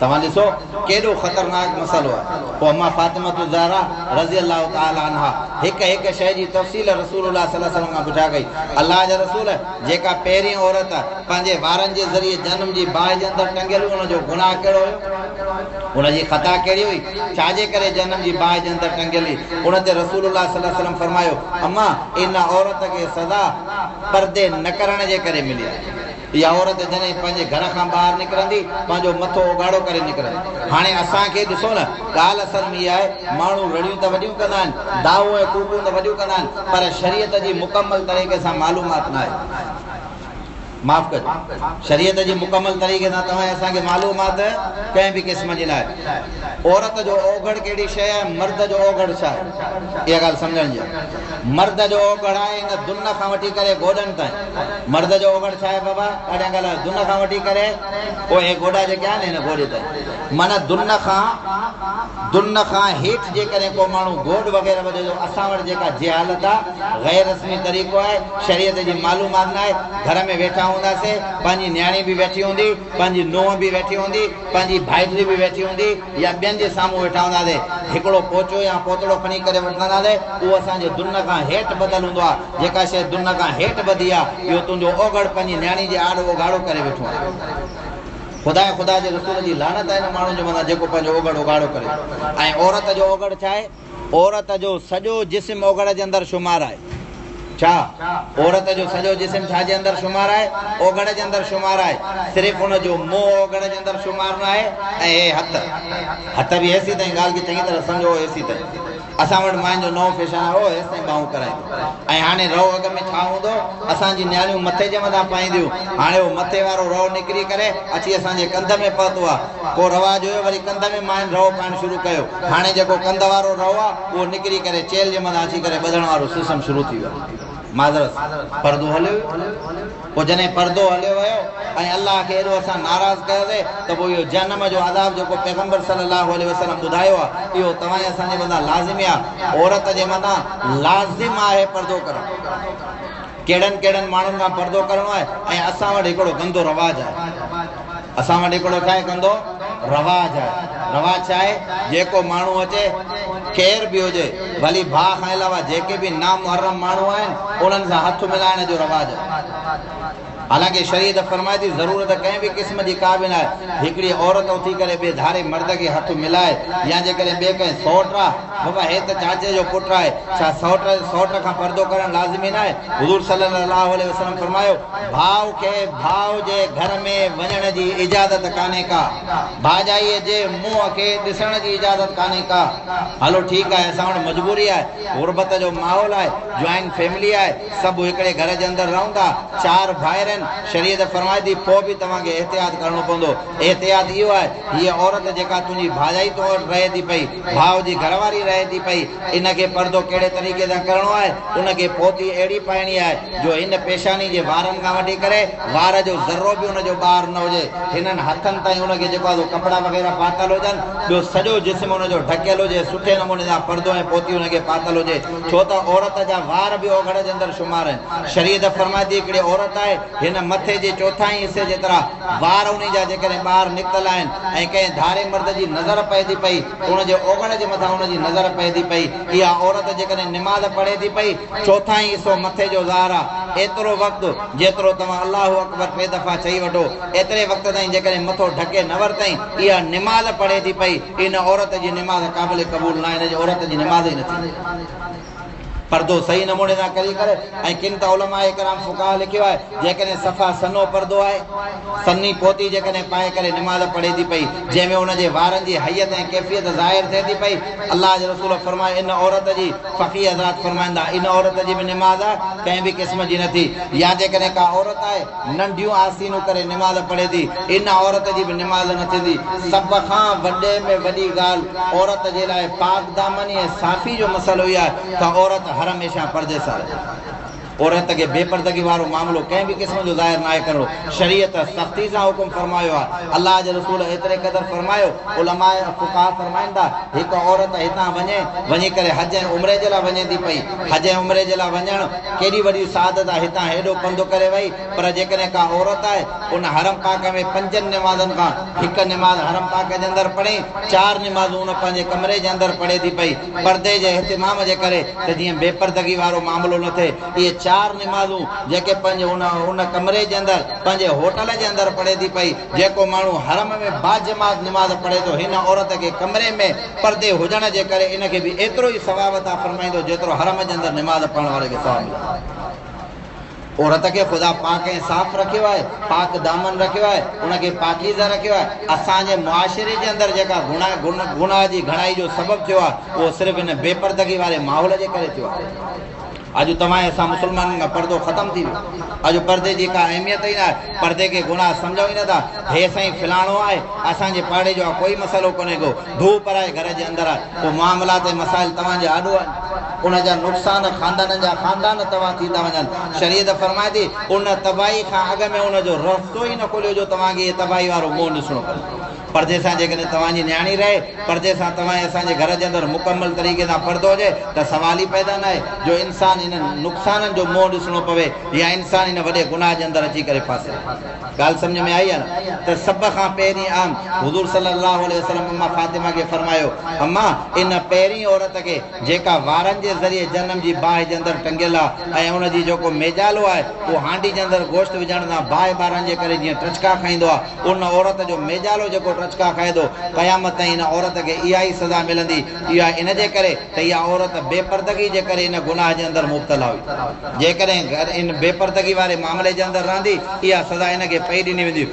توهان ڏسو ڪيڏو خطرناڪ مسئلو آهي. پوء اما فاطمة الزهراء رضي الله تعالٰي عنها هڪ هڪ شيء جي تفصيل رسول الله صلي الله عليه وسلم کان پڇا ڪئي، الله جا رسول! جيڪا پهرين عورت پنهنجي وارن جي ذريعي جهنم جي باهه جي اندر ٽنگيل هئي ان جو گناهه ڪهڙو هيو؟ ان جي خطا ڪهڙي هئي؟ ڇا جي ڪري جهنم جي باهه جي اندر ٽنگيل هئي؟ ان تي رسول الله صلي الله عليه وسلم فرمايو، اما! ان عورت کي سزا پردي نه ڪرڻ جي ڪري ملي آهي. اها عورت جڏهن پنهنجي گهر کان ٻاهر نڪرندي، پنهنجو مٿو اگهاڙو ڪري نڪرندي. هاڻي اسان کي ڏسو نه، ڳالهه اصل ۾ اها آهي، ماڻهو رڙيون ته وڏيون ڪندا آهن، دانهون ۽ ڪوڪون ته وڏيون ڪندا آهن، پر شريعت جي مڪمل طريقي سان معلومات ناهي. معاف ڪجو. شريعت جي مڪمل طريقي سان توهان ۽ اسان کي معلومات ڪنهن به قسم جي ناهي. عورت جو اوگهڙ ڪهڙي شيء آهي، مرد جو اوگهڙ ڇا آهي؟ اها ڳالهه سمجهڻ جي آهي. مرد جو اوگهڙ آهي هن دن کان وٺي ڪري گوڏن تائين. مرد جو اوگهڙ ڇا آهي بابا؟ ڏاڍيان ڳالهايو. دن کان وٺي ڪري پوء اهي گوڏا جيڪي آهن هن گوڏي تائين. معنيٰ دن کان دن کان هيٺ جيڪڏهن ڪو ماڻهو گوڏ وغيره ٻڌي ٿو، اسان وٽ جيڪا جهالت آهي، غير رسمي طريقو آهي، شريعت جي معلومات ناهي، گهر ۾ ويٺا هونداسين، پنهنجي نياڻي به ويٺي هوندي، پنهنجي نونهن به ويٺي هوندي، پنهنجي ڀائٽي به ويٺي هوندي يا ٻين جي سامهون ويٺا هونداسين، هڪڙو پوچو يا پوتڙو کڻي ڪري وٺنداسين، اهو اسان جي دن کان هيٺ ٻڌل هوندو آهي، جيڪا شيء دن کان هيٺ ٻڌي آهي، اهو تنهنجو اوگهڙ پنهنجي نياڻي جي آڏو اگهاڙو ڪري ويٺو آهي. خدا ۽ خدا جي رسول جي لعنت آهي ان ماڻهو جي مٿان جيڪو پنهنجو اوگهڙ اگهاڙو ڪري ٿو. ۽ عورت جو اوگهڙ ڇا آهي؟ عورت جو سڄو جسم اوگهڙ جي اندر شمار آهي. ڇا؟ عورت جو سڄو جسم ڇا جي اندر شمار آهي؟ اوگهڙ جي اندر شمار آهي. صرف ان جو منهن اوگهڙ جي اندر شمار نه آهي ۽ هي هٿ. هٿ به هيسيتائين ڳالهه کي چڱي طرح سمجهو هيسيتائين. اسان وٽ ماين جو نئون فيشن آيو هو هيستائين ٻانهون ڪرائيندو ۽ هاڻي رئو اڳ ۾ ڇا هوندو اسان جي نياڻيون مٿي جي مٿان پائينديون هاڻي اهو مٿي وارو رئو نڪري ڪري اچي اسان جي ڪنڌ ۾ پهتو آ ڪو رواج هيو وري ڪنڌ ۾ ماين رئو پائڻ شروع ڪيو هاڻي جيڪو ڪنڌ وارو رئو آ اهو نڪري ڪري چيلهه جي مٿان اچي ڪري ٻڌڻ وارو سسٽم شروع ٿي ويو آ. معذرت پردو هليو ويو. پوء جڏهن پردو هليو ويو ۽ الله کي ايڏو اسان ناراض ڪيوسين ته پوء اهو جهنم جو عذاب جيڪو پيغمبر صلي الله عليه وسلم ٻڌايو آهي اهو توهان ۽ اسان جي مٿان لازمي آهي. عورت جي مٿان لازم آهي پردو ڪرڻ. ڪهڙن ڪهڙن ماڻهن کان پردو ڪرڻو آهي ۽ اسان وٽ هڪڙو گندو رواج آهي. اسان وٽ هڪڙو ڇا آهي گندو رواج آهي. رواج ڇا آهي؟ جيڪو ماڻهو اچي، ڪير به هجي، ڀلي ڀاء کان علاوه جيڪي به نامحرم ماڻهو آهن، انهن سان هٿ ملائڻ جو رواج آهي. حالانڪه شريعت فرمائي ٿي، ضرورت ڪنهن به قسم جي ڪا به ناهي، هڪڙي عورت اٿي ڪري ٻئي ڌاري مرد کي هٿ ملائي يا جيڪڏهن ٻئي ڪنهن سئوٽ آ، بابا هي ته چاچي جو پٽ آهي، ڇا سئوٽ سئوٽ کان پردو ڪرڻ لازمي ناهي؟ حضور صلي الله عليه وسلم فرمايو، ڀاء کي ڀاء جي گهر ۾ وڃڻ جي اجازت ڪانهي ڪا، ڀاڄائيء جي منهن کي ڏسڻ جي اجازت ڪانهي ڪا. هلو ٺيڪ آهي اسان وٽ مجبوري آهي، غربت جو ماحول آهي، جوائنٽ فيملي آهي، سڀ هڪڙي گهر جي اندر رهون ٿا، چار ڀائر آهن، شريعت فرمائي ٿي پوء به توهان کي احتياط ڪرڻو پوندو، احتياط اهو آهي، هيء عورت جيڪا تنهنجي ڀاڄائي تو وٽ رهي ٿي پئي، ڀاء جي گهرواري رهي ٿي پئي، ان کي پردو ڪهڙي طريقي سان ڪرڻو آهي، ان کي پوتي اهڙي پائڻي آهي جو هن پيشاني جي وارن کان وٺي ڪري وار جو ذرو به ان جو ٻاهر نه هجي، هنن هٿن تائين ان کي جيڪو آهي سو ڪپڙا وغيره پاتل هجن، ٻيو سڄو جسم ان جو ڍڪيل هجي، سٺي نموني سان پردو ۽ پوتي ان کي پاتل هجي، ڇو ته عورت جا وار به اوگهڙ جي اندر شمار آهن. شريعت فرمائي ٿي هڪڙي عورت آهي، هن مٿي جي چوٿائين حصي جيترا وار انهي جا جيڪڏهن ٻاهر نڪتل آهن ۽ ڪنهن ڌاري مرد جي نظر پئي ٿي پئي، ان جي اوگهڙ جي مٿان ان جي نظر پئي ٿي پئي. اها عورت جيڪڏهن نماز پڙهي ٿي پئي، چوٿائين حصو مٿي جو ظاهر آ، ايترو وقت جيترو توهان الله اڪبر ٽي دفعا چئي وٺو، ايتري وقت تائين جيڪڏهن مٿو ڍڪي نه ورتائين، اها نماز پڙهي ٿي پئي، ان عورت جي نماز قابل قبول ناهي، ان جي عورت جي نماز ئي نه ٿيندي. پردو صحيح نموني سان ڪري ڪري ۽ ڪن ته علماء ڪرام فقهاء لکيو آهي جيڪڏهن صفا سنهو پردو آهي سنهي پوتي جيڪڏهن پائي ڪري نماز پڙهي ٿي پئي جنهن ۾ ان جي وارن جي هيئت ۽ ڪيفيت ظاهر ٿئي ٿي پئي الله جي رسول فرمايو ان عورت جي فقيه حضرات فرمائن ٿا ان عورت جي به نماز ڪنهن به قسم جي نه ٿي يا جيڪڏهن ڪا عورت آهي ننڍيون آستينون ڪري نماز پڙهي ٿي، ان عورت جي به نماز نه ٿيندي. سڀ کان وڏي ۾ وڏي ڳالهه عورت جي لاء پاڪ دامني ۽ صافي جو مسئلو اهو آهي ته عورت هر هميشه پردي سان رهي. عورت کي بي پردگي وارو معاملو ڪنهن به قسم جو ظاهر ناهي ڪرڻو. شريعت سختي سان حڪم فرمايو آهي. الله جي رسول ايتري قدر فرمايو، علماء فقهاء فرمائن ٿا، هڪ عورت هتان وڃي، وڃي ڪري حج ۽ عمري جي لاء وڃي ٿي پئي. حج ۽ عمري جي لاء وڃڻ ڪيڏي وڏي سعادت آهي، هتان هيڏو پنڌ ڪري وئي، پر جيڪڏهن ڪا عورت آهي، ان حرم پاڪ ۾ پنجن نمازن کان هڪ نماز حرم پاڪ جي اندر پڙهي، چار نمازون ان پنهنجي ڪمري جي اندر پڙهي ٿي پئي، پردي جي اهتمام جي ڪري ته جيئن بي پردگي وارو معاملو نه ٿئي، اهي چار نمازون جيڪي پنهنجي ان ان ڪمري جي اندر پنهنجي هوٽل جي اندر پڙهي ٿي پئي، جيڪو ماڻهو حرم ۾ باجماعت نماز پڙهي ٿو هن عورت کي ڪمري ۾ پردي هجڻ جي ڪري ان کي به ايترو ئي ثواب عطا فرمائيندو جيترو حرم جي اندر نماز پڙهڻ واري کي ثواب ملندو. عورت کي خدا پاڪ ۽ صاف رکيو آهي، پاڪ دامن رکيو آهي، ان کي پاڪيزه رکيو آهي. اسان جي معاشري جي اندر جيڪا گناهه جي گهڻائي جو سبب ٿيو آهي، اهو صرف ان بي پردگي واري ماحول جي ڪري ٿيو آهي. اڄ توهان ۽ اسان مسلمانن کان پردو ختم ٿي ويو. اڄ پردي جي ڪا اهميت ئي ناهي. پردي کي گناهه سمجهون ئي نٿا. هي سائين فلاڻو آهي، اسان جي پاڙي جو آهي، ڪوئي مسئلو ڪونهي ڪو. ڌوء پرائي گهر جي اندر آهي. پوء معاملات ۽ مسائل توهان جي آڏو آهن. ان جا نقصان خاندانن جا خاندان تباهه ٿي ٿا وڃن. شريعت فرمائي ٿي، ان تباهي کان اڳ ۾ ان جو رستو ئي نه کوليو جو توهان کي اهي تباهي وارو منهن ڏسڻو پوي. پردي سان جيڪڏهن توهان جي نياڻي رهي، پردي سان توهان ۽ اسان جي گهر جي اندر مڪمل طريقي سان پردو هجي ته سوال ئي پيدا ناهي جو انسان انهن نقصانن جو منهن ڏسڻو پوي يا انسان ان وڏي گناهه جي اندر اچي ڪري ڦاسي. ڳالهه سمجهه ۾ آئي يا نه؟ ته سڀ کان پهرين عام حضور صلي الله عليه وسلم اما فاطمه کي فرمايو، اما! ان پهرين عورت کي جيڪا وارن جي ذريعي جهنم جي باهه جي اندر ٽنگيل آ ۽ ان جي جيڪو ميڄالو آهي اهو هانڊي جي اندر گوشت وجهڻ سان باهه ٻارڻ جي ڪري جيئن ٽچڪا کائيندو آ ان عورت جو ميڄالو جيڪو ٽچڪا کائي ٿو قيامت تائين ان عورت کي اها ئي سزا ملندي اها ان جي ڪري ته اها عورت بي پردگي جي ڪري ان گناهه جي اندر مبتلا هئي. جيڪڏهن ان بي پردگي واري معاملي جي اندر رهندي، اها سزا ان کي پئي ڏني ويندي.